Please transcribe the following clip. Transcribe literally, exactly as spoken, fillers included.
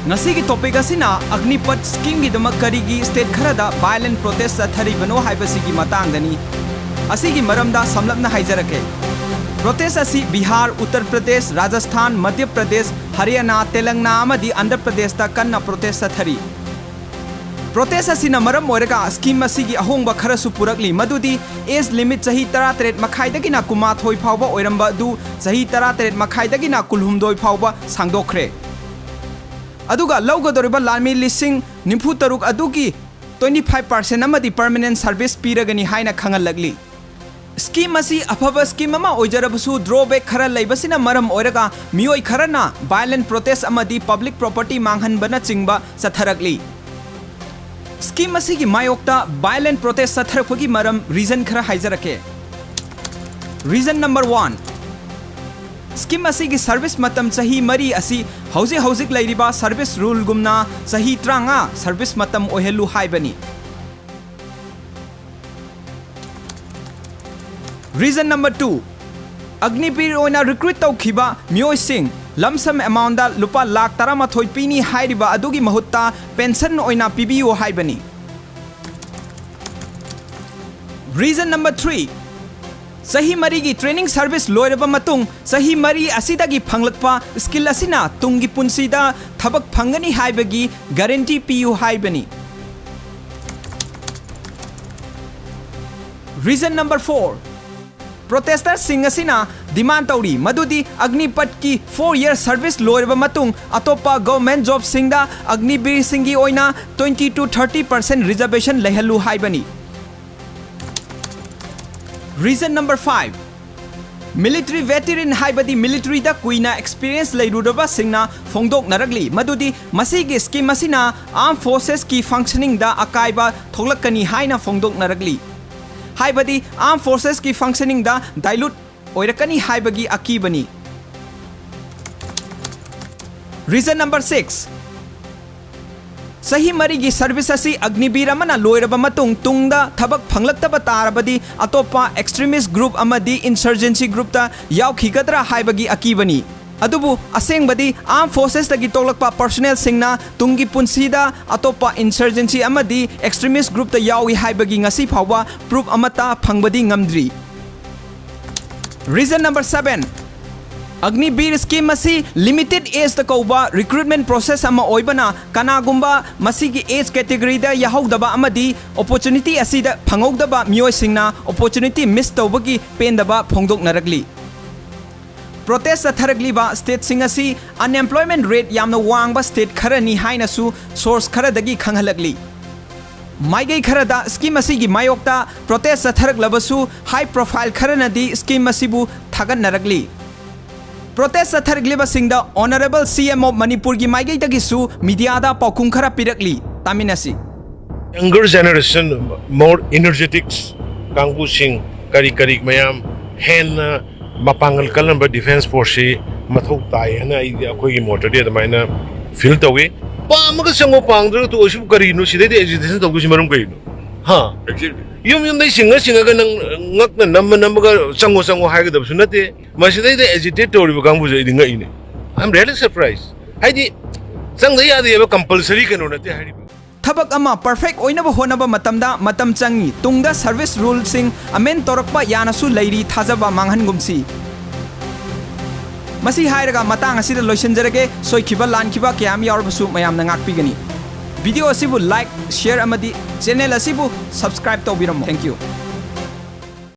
ꯉꯁꯤꯒꯤ topic ꯑꯁꯤꯅ Agnipath scheme ꯒꯤꯗꯃꯛ ꯀꯔꯤꯒꯤ state ꯈꯔꯗ violent protest ꯆꯠꯊꯔꯤꯕꯅꯣ ꯍꯥꯏꯕꯁꯤꯒꯤ ꯃꯇꯥꯡꯗꯅꯤ꯫ ꯑꯁꯤꯒꯤ ꯃꯔꯝꯗ ꯁꯝꯂꯞꯅ ꯍꯥꯏꯖꯔꯛꯀꯦ꯫ Protest ꯑꯁꯤ ꯕꯤꯍꯥꯔ, ꯎꯠꯇꯔ ꯄ꯭ꯔꯗꯦꯁ, ꯔꯥꯖꯁꯊꯥꯟ, ꯃꯙ꯭ꯌ ꯄ꯭ꯔꯗꯦꯁ, ꯍꯔꯤꯌꯥꯅꯥ, ꯇꯦꯂꯪꯒꯅꯥ ꯑꯃꯗꯤ ꯑꯟꯙ꯭ꯔ ꯄ꯭ꯔꯗꯦꯁꯇ ꯀꯟꯅ protest ꯆꯠꯊꯔꯤ꯫ Protest ꯑꯁꯤꯅ ꯃꯔꯝ ꯑꯣꯏꯔꯒ scheme ꯑꯁꯤꯒꯤ ꯑꯍꯣꯡꯕ ꯈꯔꯁꯨ ꯄꯨꯔꯛꯂꯤ, ꯃꯗꯨꯗꯤ age limit ꯆꯍꯤ ꯇꯔꯥꯇꯔꯦꯠ ꯃꯈꯥꯏꯗꯒꯤꯅ ꯀꯨꯟꯃꯥꯊꯣꯏ ꯐꯥꯎꯕ ꯑꯣꯏꯔꯝꯕ ꯑꯗꯨ ꯆꯍꯤ ꯇꯔꯥꯇꯔꯦꯠ ꯃꯈꯥꯏꯗꯒꯤꯅ ꯀꯨꯟꯍꯨꯝꯗꯣꯏ ꯐꯥꯎꯕ ꯁꯥꯡꯗꯣꯛꯈ꯭ꯔꯦ꯫ ꯑꯗꯨꯒ ꯂꯧꯒꯗꯧꯔꯤꯕ ꯂꯥꯟꯃꯤ ꯂꯤꯁꯤꯡ ꯅꯤꯐꯨ ꯇꯔꯨꯛ ꯑꯗꯨꯒꯤ twenty five percent ꯑꯃꯗꯤ permanent service ꯄꯤꯔꯒꯅꯤ ꯍꯥꯏꯅ ꯈꯪꯍꯜꯂꯛꯂꯤ꯫ Scheme ꯑꯁꯤ ꯑꯐꯕ scheme ꯑꯃ ꯑꯣꯏꯖꯔꯕꯁꯨ, drawback ꯈꯔ ꯂꯩꯕꯁꯤꯅ ꯃꯔꯝ ꯑꯣꯏꯔꯒ ꯃꯤꯑꯣꯏ ꯈꯔꯅ violent protest ꯑꯃꯗꯤ public property ꯃꯥꯡꯍꯟꯕꯅꯆꯤꯡꯕ ꯆꯠꯊꯔꯛꯂꯤ꯫ Scheme ꯑꯁꯤꯒꯤ ꯃꯥꯌꯣꯛꯇ violent protest ꯆꯠꯊꯔꯛꯄꯒꯤ ꯃꯔꯝ, reason ꯈꯔ ꯍꯥꯏꯖꯔꯛꯀꯦ꯫ Reason number one, scheme ꯑꯁꯤꯒꯤ service ꯃꯇꯝ ꯆꯍꯤ ꯃꯔꯤ ꯑꯁꯤ ꯍꯧꯖꯤꯛ ꯍꯧꯖꯤꯛ ꯂꯩꯔꯤꯕ service rule ꯒꯨꯝꯅ ꯆꯍꯤ ꯇꯔꯥꯃꯉꯥ service ꯃꯇꯝ ꯑꯣꯏꯍꯜꯂꯨ ꯍꯥꯏꯕꯅꯤ꯫ Reason number two, Agniveer ꯑꯣꯏꯅ recruit ꯇꯧꯈꯤꯕ ꯃꯤꯑꯣꯏꯁꯤꯡ lump sum amount ꯗ ꯂꯨꯄꯥ ꯂꯥꯈ ꯇꯔꯥꯃꯥꯊꯣꯏ ꯄꯤꯅꯤ ꯍꯥꯏꯔꯤꯕ ꯑꯗꯨꯒꯤ ꯃꯍꯨꯠꯇ pension ꯑꯣꯏꯅ ꯄꯤꯕꯤꯌꯨ ꯍꯥꯏꯕꯅꯤ꯫ Reason number three, ꯆꯍꯤ ꯃꯔꯤꯒꯤ training service ꯂꯣꯏꯔꯕ ꯃꯇꯨꯡ ꯆꯍꯤ ꯃꯔꯤ ꯑꯁꯤꯗꯒꯤ ꯐꯪꯂꯛꯄ skill ꯑꯁꯤꯅ ꯇꯨꯡꯒꯤ ꯄꯨꯟꯁꯤꯗ ꯊꯕꯛ ꯐꯪꯒꯅꯤ ꯍꯥꯏꯕꯒꯤ guarantee ꯄꯤꯌꯨ ꯍꯥꯏꯕꯅꯤ꯫ Reason number four, protester ꯁꯤꯡ ꯑꯁꯤꯅ demand ꯇꯧꯔꯤ ꯃꯗꯨꯗꯤ Agnipath ꯀꯤ four year service ꯂꯣꯏꯔꯕ ꯃꯇꯨꯡ ꯑꯇꯣꯞꯄ government job ꯁꯤꯡꯗ Agniveer ꯁꯤꯡꯒꯤ ꯑꯣꯏꯅ twenty to thirty percent reservation ꯂꯩꯍꯜꯂꯨ ꯍꯥꯏꯕꯅꯤ꯫ Reason number five, military veteran ꯍꯥꯏꯕꯗꯤ military ꯗ ꯀꯨꯏꯅ experience ꯂꯩꯔꯨꯔꯕꯁꯤꯡꯅ ꯐꯣꯡꯗꯣꯛꯅꯔꯛꯂꯤ ꯃꯗꯨꯗꯤ ꯃꯁꯤꯒꯤ scheme ꯑꯁꯤꯅ armed forces ꯀꯤ functioning ꯗ ꯑꯀꯥꯏꯕ ꯊꯣꯛꯂꯛꯀꯅꯤ ꯍꯥꯏꯅ ꯐꯣꯡꯗꯣꯛꯅꯔꯛꯂꯤ꯫ ꯍꯥꯏꯕꯗꯤ armed forces ꯀꯤ functioning ꯗ dilute ꯑꯣꯏꯔꯛꯀꯅꯤ ꯍꯥꯏꯕꯒꯤ ꯑꯀꯤꯕꯅꯤ꯫ Reason number six, ꯆꯍꯤ ꯃꯔꯤꯒꯤ service ꯑꯁꯤ Agniveer ꯑꯃꯅ ꯂꯣꯏꯔꯕ ꯃꯇꯨꯡ ꯇꯨꯡꯗ ꯊꯕꯛ ꯐꯪꯂꯛꯇꯕ ꯇꯥꯔꯕꯗꯤ ꯑꯇꯣꯞꯄ extremist group ꯑꯃꯗꯤ insurgency group ꯇ ꯌꯥꯎꯈꯤꯒꯗ꯭ꯔꯥ ꯍꯥꯏꯕꯒꯤ ꯑꯀꯤꯕꯅꯤ꯫ ꯑꯗꯨꯕꯨ ꯑꯁꯦꯡꯕꯗꯤ armed forcesꯇꯒꯤ ꯇꯣꯛꯂꯛꯄ personnelꯁꯤꯡꯅ ꯇꯨꯡꯒꯤ ꯄꯨꯟꯁꯤꯗ ꯑꯇꯣꯞꯄ insurgency ꯑꯃꯗꯤ extremist groupꯇ ꯌꯥꯎꯏ ꯍꯥꯏꯕꯒꯤ ꯉꯁꯤ ꯐꯥꯎꯕ proof ꯑꯃꯠꯇ ꯐꯪꯕꯗꯤ ꯉꯝꯗ꯭ꯔꯤ꯫ Reason number seven, Agniveer scheme ꯑꯁꯤ limited ageꯇ ꯀꯧꯕ recruitment process ꯑꯃ ꯑꯣꯏꯕꯅ, ꯀꯅꯥꯒꯨꯝꯕ ꯃꯁꯤꯒꯤ age categoryꯗ ꯌꯥꯍꯧꯗꯕ ꯑꯃꯗꯤ opportunity ꯑꯁꯤꯗ ꯐꯪꯍꯧꯗꯕ ꯃꯤꯑꯣꯏꯁꯤꯡꯅ opportunity miss ꯇꯧꯕꯒꯤ ꯄꯦꯟꯗꯕ ꯐꯣꯡꯗꯣꯛꯅꯔꯛꯂꯤ꯫ Protest ꯆꯠꯊꯔꯛꯂꯤꯕ stateꯁꯤꯡ ꯑꯁꯤ unemployment rate ꯌꯥꯝꯅ ꯋꯥꯡꯕ state ꯈꯔꯅꯤ ꯍꯥꯏꯅꯁꯨ source ꯈꯔꯗꯒꯤ ꯈꯪꯍꯜꯂꯛꯂꯤ꯫ ꯃꯥꯏꯀꯩ ꯈꯔꯗ scheme ꯑꯁꯤꯒꯤ ꯃꯥꯌꯣꯛꯇ protest ꯆꯠꯊꯔꯛꯂꯕꯁꯨ, high profile ꯈꯔꯅꯗꯤ scheme ꯑꯁꯤꯕꯨ ꯊꯥꯒꯠꯅꯔꯛꯂꯤ꯫ Protest ꯆꯠꯊꯔꯛꯂꯤꯕꯁꯤꯡꯗ Honourable C M of ꯃꯅꯤꯄꯨꯔꯒꯤ ꯃꯥꯏꯀꯩꯗꯒꯤꯁꯨ mediaꯗ ꯄꯥꯎꯈꯨꯝ ꯈꯔ ꯄꯤꯔꯛꯂꯤ꯫ ꯇꯥꯃꯤꯟꯅꯁꯤ꯫ Younger generation, more energetics ꯀꯥꯡꯕꯨꯁꯤꯡ, ꯀꯔꯤ ꯀꯔꯤ ꯃꯌꯥꯝ ꯍꯦꯟꯅ ꯃꯄꯥꯡꯒꯜ ꯀꯜꯂꯝꯕ defence forceꯁꯤ ꯃꯊꯧ ꯇꯥꯏ ꯍꯥꯏꯅ ꯑꯩꯗꯤ, ꯑꯩꯈꯣꯏꯒꯤ ꯃꯣꯠꯇꯗꯤ ꯑꯗꯨꯃꯥꯏꯅ feel ꯇꯧꯏ꯫ ꯄꯥꯝꯃꯒ ꯆꯪꯉꯣ, ꯄꯥꯝꯗ꯭ꯔꯒ ꯇꯣꯛꯑꯣ, ꯁꯤꯕꯨ ꯀꯔꯤꯅꯣ? ꯁꯤꯗꯩꯗ agitation ꯇꯧꯗꯣꯏꯁꯤ ꯃꯔꯝ ꯀꯔꯤꯅꯣ? ꯍꯥ? Exactly. ꯌꯨꯝ ꯌꯨꯝꯗꯩ ꯆꯤꯡꯉ ꯆꯤꯡꯉꯒ ꯅꯪ ꯉꯛꯅ ꯅꯝꯃ ꯅꯝꯃꯒ ꯆꯪꯉꯣ ꯆꯪꯉꯣ ꯍꯥꯏꯒꯗꯕꯁꯨ ꯅꯠꯇꯦ꯫ ꯃꯁꯤꯗꯩꯗ agitate ꯇꯧꯔꯤꯕ ꯀꯥꯡꯕꯨꯁꯦ ꯑꯩꯗꯤ ꯉꯛꯏꯅꯦ꯫ I am really surprised. ꯍꯥꯏꯗꯤ ꯆꯪꯗ ꯌꯥꯗꯦꯕ, compulsory ꯀꯩꯅꯣ ꯅꯠꯇꯦ ꯍꯥꯏꯔꯤꯕ꯫ ꯊꯕꯛ ꯑꯃ perfect ꯑꯣꯏꯅꯕ ꯍꯣꯠꯅꯕ ꯃꯇꯝꯗ ꯃꯇꯝ ꯆꯪꯏ꯫ ꯇꯨꯡꯗ service ruleꯁꯤꯡ amend ꯇꯧꯔꯛꯄ ꯌꯥꯅꯁꯨ ꯂꯩꯔꯤ, ꯊꯥꯖꯕ ꯃꯥꯡꯍꯟꯒꯨꯝꯁꯤ꯫ ꯃꯁꯤ ꯍꯥꯏꯔꯒ ꯃꯇꯥꯡ ꯑꯁꯤꯗ ꯂꯣꯏꯁꯤꯟꯖꯔꯒꯦ꯫ ꯁꯣꯏꯈꯤꯕ ꯂꯥꯟꯈꯤꯕ ꯀꯌꯥ ꯑꯃ ꯌꯥꯎꯔꯕꯁꯨ ꯃꯌꯥꯝꯅ ꯉꯥꯛꯄꯤꯒꯅꯤ꯫ Video ꯑꯁꯤꯕꯨ like, share ꯑꯃꯗꯤ channel ꯑꯁꯤꯕꯨ subscribe ꯇꯧꯕꯤꯔꯝꯃꯨ꯫ Thank you꯫